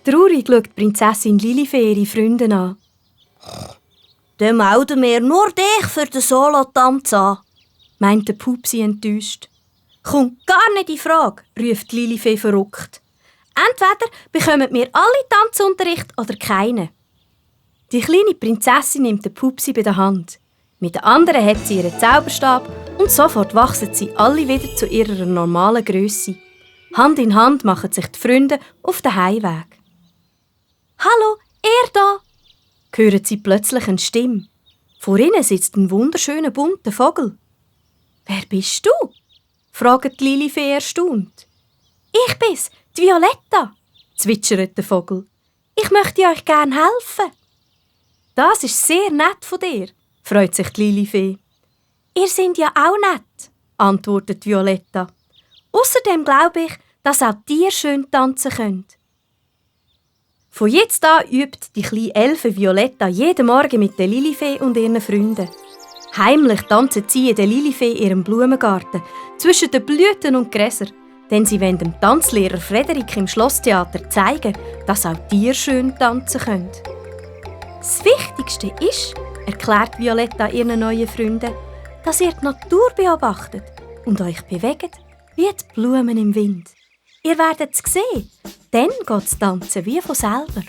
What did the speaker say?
Traurig schaut die Prinzessin Lilifee ihre Freunde an. «Dann melden wir nur dich für den Solotanz an», meint der Pupsi enttäuscht. «Kommt gar nicht in Frage», ruft Lilifee verrückt. «Entweder bekommen wir alle Tanzunterricht oder keinen.» Die kleine Prinzessin nimmt den Pupsi bei der Hand. Mit der anderen hat sie ihren Zauberstab und sofort wachsen sie alle wieder zu ihrer normalen Grösse. Hand in Hand machen sich die Freunde auf den Heimweg. «Hallo, ihr da!» hören sie plötzlich eine Stimme. Vor ihnen sitzt ein wunderschöner bunter Vogel. «Wer bist du?» fragt Lilifee erstaunt. «Ich bin's, die Violetta», zwitschert der Vogel. «Ich möchte euch gerne helfen.» «Das ist sehr nett von dir», freut sich Lilifee. «Ihr seid ja auch nett», antwortet Violetta. «Außerdem glaube ich, dass auch Tiere schön tanzen können.» Von jetzt an übt die kleine Elfe Violetta jeden Morgen mit der Lilifee und ihren Freunden. Heimlich tanzen sie in der Lilifee ihrem Blumengarten, zwischen den Blüten und Gräsern, denn sie wollen dem Tanzlehrer Frederik im Schlosstheater zeigen, dass auch Tiere schön tanzen können. Das Wichtigste ist, erklärt Violetta ihren neuen Freunden, dass ihr die Natur beobachtet und euch bewegt wie die Blumen im Wind. Ihr werdet es sehen, dann geht das Tanzen wie von selber.